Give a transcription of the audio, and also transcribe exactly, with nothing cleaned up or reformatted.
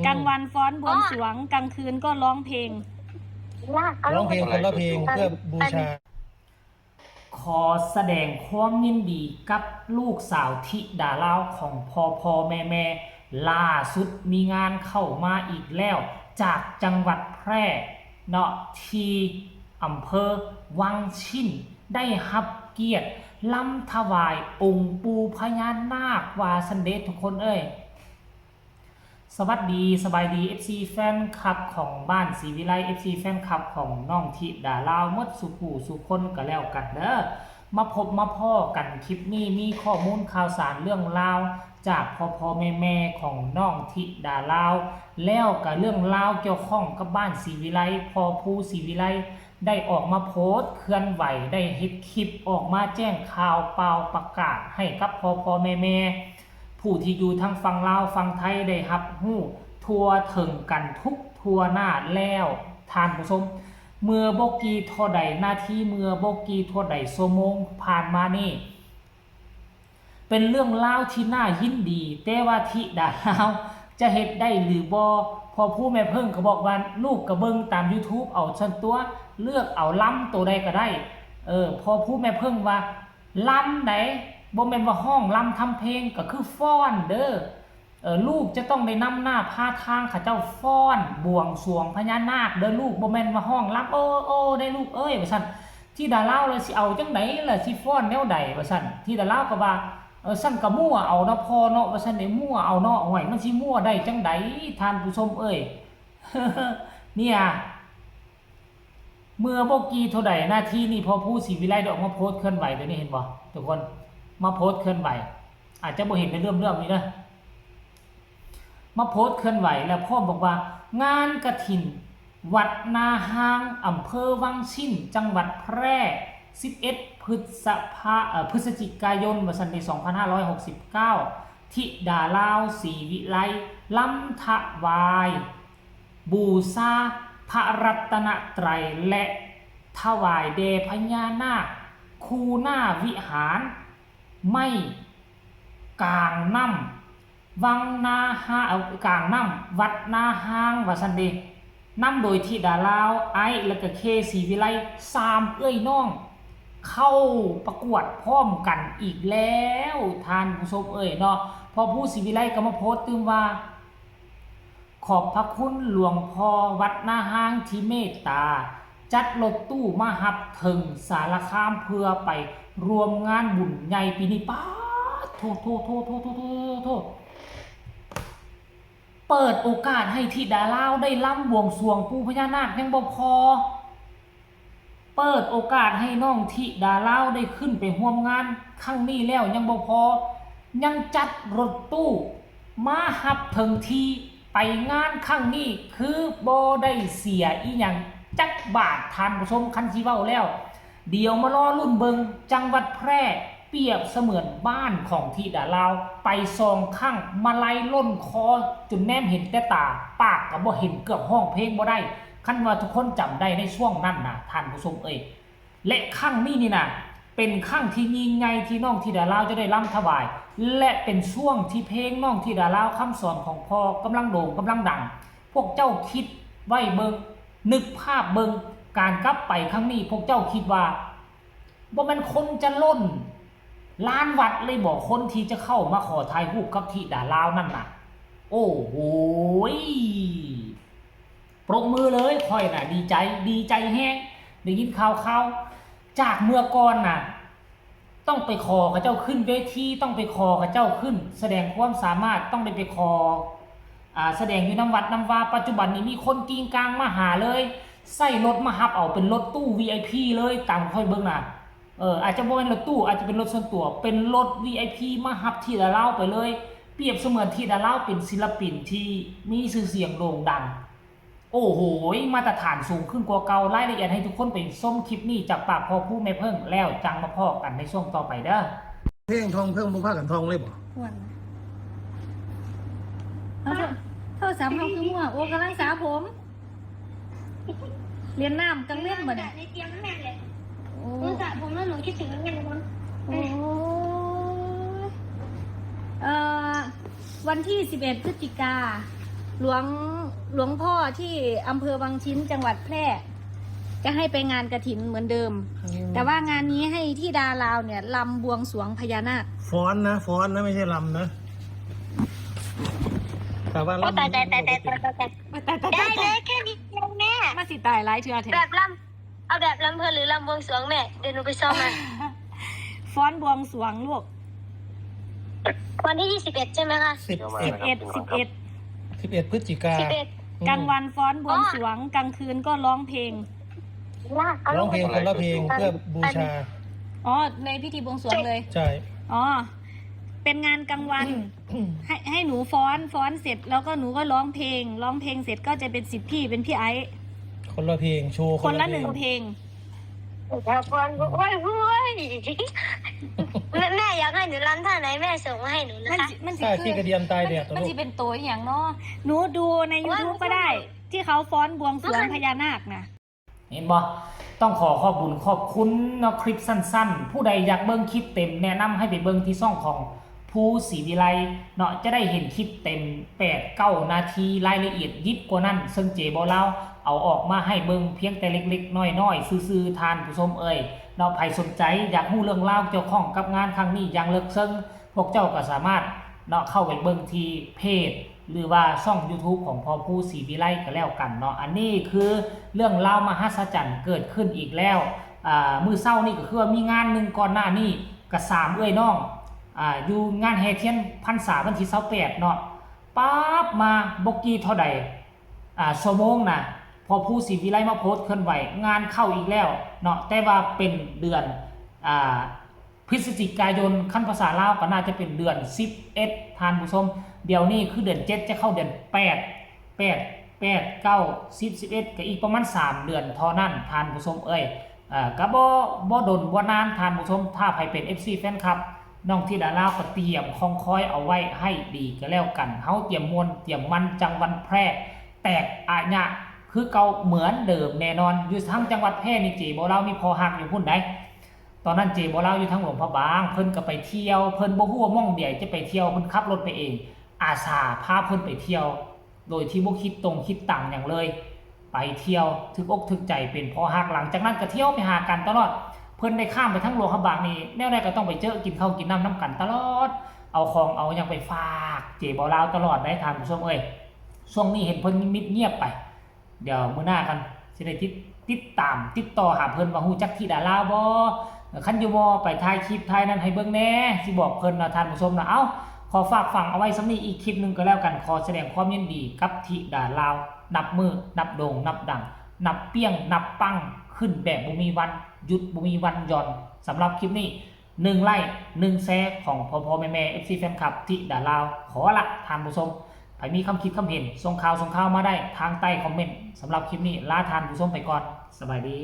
กลางวันฟ้อนบวงสรวง กลางคืนก็ร้องเพลง ร้องเพลงคนละเพลงเพื่อบูชา ขอแสดงความยินดีกับลูกสาวธิดาลาวของพ่อพ่อแม่แม่ล่าสุดมีงานเข้ามาอีกแล้ว จากจังหวัดแพร่เนาะ ที่อำเภอวังชิ้น ได้รับเกียรติลำถวายองค์ปู่พญานาคว่าซันเดทุกคนเอ้ย สวัสดีสบายดี เอฟซี แฟนคลับของบ้านศรีวิไล เอฟซี แฟนคลับของน้องธิดาลาวหมดสู่ผู้สู่คนก็แล้วกันเด้อ มาพบมาพ้อกันคลิปนี้มีข้อมูลข่าวสารเรื่องราวจากพ่อพ่อแม่แม่ของน้องธิดาลาว แล้วก็เรื่องราวเกี่ยวข้องกับบ้านศรีวิไล พ่อผู้ศรีวิไล ได้ออกมาโพสต์เคลื่อนไหว ได้เฮ็ดคลิปออกมาแจ้งข่าวเป่าประกาศให้กับพ่อพ่อแม่แม่ผู้ที่อยู่ทางฝั่งลาวฝั่งไทยได้รับรู้ทั่วถึงกันทุกทั่วหน้าแล้วท่านผู้ชม เมื่อบ่กี่เท่าใดนาทีเมื่อบ่กี่เท่าใดชั่วโมงผ่านมานี่ เป็นเรื่องราวที่น่ายินดี แต่ว่าธิดาลาวจะเฮ็ดได้หรือบ่ พ่อผู้แม่เพิ่งก็บอกว่าลูกก็เบิ่งตาม YouTube เอาซั่นตั๊ว เลือกเอาลำตัวใดก็ได้ เออ พ่อผู้แม่เพิ่งว่าลำใด บ่แม่นว่าฮ้องลำทำเพลง ก็คือฟ้อนเด้อ เออ ลูกจะต้องได้นำหน้าพาทางเขาเจ้าฟ้อนบวงสรวงพญานาคเด้อลูก บ่แม่นว่าฮ้องลำ โอ้ โอ้ ได้ลูกเอ้ย ว่าซั่น ธิดาลาวล่ะสิเอาจั่งใดล่ะ สิฟ้อนแนวใด ว่าซั่น ธิดาลาวก็ว่า เออ ซั่นก็มั่วเอาเนาะพ่อเนาะ ว่าซั่น ได้มั่วเอาเนาะ โอ้ย มันสิมั่วได้จั่งใด ท่านผู้ชมเอ้ย เนี่ย เมื่อบ่กี่เท่าใดนาทีนี่พ่อผู้ศรีวิไลได้ออกมาโพสต์เคลื่อนไหวตัวนี้ เห็นบ่ทุกคน มาโพสต์เคลื่อนไหว อาจจะบ่เห็นในเรื่องเรื่องนี้นะ มาโพสต์เคลื่อนไหวแล้วพร้อมบอกว่า งานกฐินวัดนาฮาง อำเภอวังชิ้น จังหวัดแพร่ สิบเอ็ด พฤษภา เอ่อ พฤศจิกายน ว่าซั่นเด้ สองพันห้าร้อยหกสิบเก้า ธิดาลาวศรีวิไล ลำถวาย บูชาพระรัตนตรัย และถวายแด่พญานาค คูหน้าวิหาร ไม้กลางน้ำ วังนาฮา เอ่อ กลางน้ำ วัดนาฮาง ว่าซั่นเด้ นำโดยธิดาลาว ไอซ์ และก็เค ศรีวิไล สามเอื้อยน้อง เข้าประกวดพร้อมกันอีกแล้ว ท่านผู้ชมเอ้ยเนาะ พ่อผู้ศรีวิไลก็มาโพสต์ตื่มว่า ขอบพระคุณหลวงพ่อวัดนาฮางที่เมตตา จัดรถตู้มาฮับถึงสารคามเพื่อไปร่วมงานบุญใหญ่ปีนี้ ป๊าด โทษ โทษ โทษ โทษ โทษ โทษ โทษ เปิดโอกาสให้ธิดาลาวได้ลำบวงสรวงปู่พญานาคยังบ่พอ เปิดโอกาสให้น้องธิดาลาวได้ขึ้นไปร่วมงานครั้งนี้แล้วยังบ่พอ ยังจัดรถตู้มาฮับถึงที่ไปงานครั้งนี้ คือบ่ได้เสียอีหยังจักบาท ท่านผู้ชม คันสิเว้าแล้ว เดี๋ยวมารอลุ้นเบิ่ง จังหวัดแพร่เปรียบเสมือนบ้านของธิดาลาว ไปสองครั้ง มาลัยล้นคอ จนแนมเห็นแต่ตา ปากก็บ่เห็น เกือบฮ้องเพลงบ่ได้ คันว่าทุกคนจำได้ในช่วงนั้นนะ ท่านผู้ชมเอ้ย และครั้งนี้นี่นะ เป็นครั้งที่ยิ่งใหญ่ที่น้องธิดาลาวจะได้ลำถวาย และเป็นช่วงที่เพลงน้องธิดาลาวคำสอนของพ่อกำลังโด่งกำลังดัง พวกเจ้าคิดไว้เบิ่ง นึกภาพเบิ่ง การกลับไปครั้งนี้ พวกเจ้าคิดว่า บ่แม่นคนจะล้นลานวัดเลยบ่ คนที่จะเข้ามาขอถ่ายรูปกับธิดาลาวนั่นน่ะ โอ้โหย ปรบมือเลย ข้อยน่ะ ดีใจ ดีใจแฮง ได้ยินข่าวข่าว จากเมื่อก่อนน่ะ ต้องไปขอเขาเจ้าขึ้นเวที ต้องไปขอเขาเจ้าขึ้น แสดงความสามารถ ต้องได้ไปขอ อ่า แสดงอยู่นำวัดนำวา ปัจจุบันนี้มีคนกริ้งกร้างมาหาเลย ใส่รถมาฮับเอา เป็นรถตู้ วีไอพี เลย ตามข้อยเบิ่งน่ะ เออ อาจจะบ่แม่นรถตู้ อาจจะเป็นรถส่วนตัว เป็นรถ วีไอพี มาฮับธิดาลาวไปเลย เปรียบเสมือนธิดาลาวเป็นศิลปินที่มีชื่อเสียงโด่งดัง โอ้โห มาตรฐานสูงขึ้นกว่าเก่า รายละเอียดให้ทุกคนไปชมคลิปนี้จากปากพ่อผู้แม่เพิ่ง แล้วจั่งมาพ้อกันในช่วงต่อไปเด้อ เพลงท่องเพิ่งบ่พากันท่องเลยบ่ ควรนะเอาโทรโทรศัพท์เฮาคือมั่ว โอ้ กำลังสระผม เรียนน้ำกลางเว้นบ่เนี่ย ในเตรียมแม่เลย โอ้ หนูสระผมแล้วหนูคิดถึงแม่เลยนะ โอ้ยเอ่อ วันที่สิบเอ็ดพฤศจิกา หลวงหลวงพ่อที่อำเภอวังชิ้นจังหวัดแพร่ จะให้ไปงานกฐินเหมือนเดิม อืม แต่ว่างานนี้ให้ธิดาลาวเนี่ยลำบวงสรวงพญานาค ฟ้อนนะ ฟ้อนนะ ไม่ใช่ลำนะ แต่ว่า โอ้ ลำ ตายตายตายตายตายตายตาย ตายตาย ได้ ตาย เลยแค่นี้เองแม่ มาสิตายหลายเทื่อแท้ แบบลำเอาแบบลำเพลินหรือลำบวงสรวงแม่ เดี๋ยวหนูไปซ้อมมา ฟ้อนบวงสรวงลูก วันที่ยี่สิบเอ็ดใช่ไหมคะ สิบ สิบเอ็ดสิบเอ็ด สิบเอ็ดพฤศจิกา สิบเอ็ด อืม กลางวันฟ้อนบวงสรวง กลางคืนก็ร้องเพลง ร้องเพลงคนละเพลงเพื่อบูชา อ๋อ ในพิธีบวงสรวงเลย ใช่ อ๋อ เป็นงานกลางวัน ให้ให้หนูฟ้อนฟ้อนเสร็จแล้วก็หนูก็ร้องเพลง ร้องเพลงเสร็จก็จะเป็นสิทธิ์พี่เป็นพี่ไอซ์ คนละเพลงโชว์ คนละหนึ่งเพลง ขอพรโอ้ยโอ้ยแม่แม่อยากให้หนูรำท่าไหนแม่ส่งมาให้หนูนะ มัน คะ สิมันสิ ถ้า คื ขี้ อก ระเดียนตายแดด มันสิเป็นตัวอหย่างเนาะหนูดูใน YouTube ก็ได้ ที่เขาฟ้อนบวงสรวงพญานาคนะ เห็นบ่ ต้องขอขอบบุญขอบคุณเนาะ คลิปสั้นๆ ผู้ใดอยากเบิ่งคลิปเต็มแนะนำให้ไปเบิ่งที่ช่องของภูศรีวิไลเนาะ จะได้เห็นคลิปเต็มแปดเก้านาที รายละเอียดยิบกว่านั้น ซึ่งเจบ่าวลาวเอาออกมาให้เบิ่งเพียงแต่เล็กๆ น้อยๆ ซื่อๆ ท่านผู้ชมเอ่ยเนาะ ใผสนใจอยากฮู้เรื่องราวเกี่ยวข้องกับงานครั้งนี้อย่างลึกซึ้ง พวกเจ้าก็สามารถเนาะเข้าไปเบิ่งที่เพจ หรือว่าช่อง YouTube ของพ่อภูศรีวิไลก็แล้วกันเนาะ อันนี้คือเรื่องราวมหัศจรรย์เกิดขึ้นอีกแล้ว อ่า มื้อเช้านี่ก็คือว่ามีงานหนึ่งก่อนหน้านี้กับสามเอื้อยน้อง อ่า อยู่งานแห่เทียนพรรษาวันที่ยี่สิบแปดเนาะ ปั๊บมาบ่กี่เท่าใด อ่า ชั่วโมงนะ พ่อภูศรีวิไลมาโพสต์เคลื่อนไหว งานเข้าอีกแล้วเนาะ แต่ว่าเป็นเดือน อ่า พฤศจิกายน คันภาษาลาวก็น่าจะเป็นเดือนสิบเอ็ด ท่านผู้ชม เดี๋ยวนี้คือเดือนเจ็ดจะเข้าเดือนแปด แปด แปด เก้า สิบ สิบเอ็ด ก็อีกประมาณสามเดือนเท่านั้น ท่านผู้ชมเอ้ย เอ่อ ก็บ่ บ่ดนบ่นาน ท่านผู้ชม ถ้าใผเป็น เอฟซี แฟนคลับ น้องธิดาลาวก็เตรียมของคอยเอาไว้ให้ดีก็แล้วกัน เฮาเตรียมม่วนเตรียมมันจังวันแพร่ แตกอะยะคือเก่าเหมือนเดิมแน่นอน อยู่ทางจังหวัดแพร่นี่เจบ่าวลาวมีพ่อฮักอยู่พุ้นใด ตอนนั้นเจบ่าวลาวอยู่ทางหลวงพระบาง เพิ่นก็ไปเที่ยว เพิ่นบ่ฮู้ว่าหม่องใดจะไปเที่ยว เพิ่นขับรถไปเอง อาสาพาเพิ่นไปเที่ยว โดยที่บ่คิดตรงคิดตังหยังเลย ไปเที่ยว ถืกอกถืกใจ เป็นพ่อฮัก หลังจากนั้นก็เที่ยวไปหากันตลอด เพิ่นได้ข้ามไปทางหลวงพระบางนี่ แนวใดก็ต้องไปเจอกินข้าวกินน้ำนำกันตลอด เอาของเอาหยังไปฝากเจบ่าวลาวตลอดได้ ท่านผู้ชมเอ้ย ช่วงนี้เห็นเพิ่นมิดเงียบไป เดี๋ยวมื้อหน้ากันสิได้ติด ติดตาม ติดต่อหาเพิ่นว่าฮู้จักธิดาลาวบ่ คันอยู่บ่ไปถ่ายคลิปถ่ายนั่นให้เบิ่งแหน่ สิบอกเพิ่นเนาะ ท่านผู้ชมเนาะ เอ้า ขอฝากฝังเอาไว้ส่ำนี้ อีกคลิปหนึ่งก็แล้วกัน ขอแสดงความยินดีกับธิดาลาว นับมื้อ นับโด่ง นับดัง นับเปรี้ยง นับปัง ขึ้นแบบบ่มีวันหยุด บ่มีวันหย่อน สำหรับคลิปนี้ หนึ่งไลค์ หนึ่งแชร์ ของพ่อๆแม่ๆ เอฟซี แฟนคลับธิดาลาว ขอละ ท่านผู้ชม ใผมีความคิดความเห็น ส่งข่าว ส่งข่าวมาได้ทางใต้คอมเมนต์ สำหรับคลิปนี้ ลาท่านผู้ชมไปก่อน สบายดี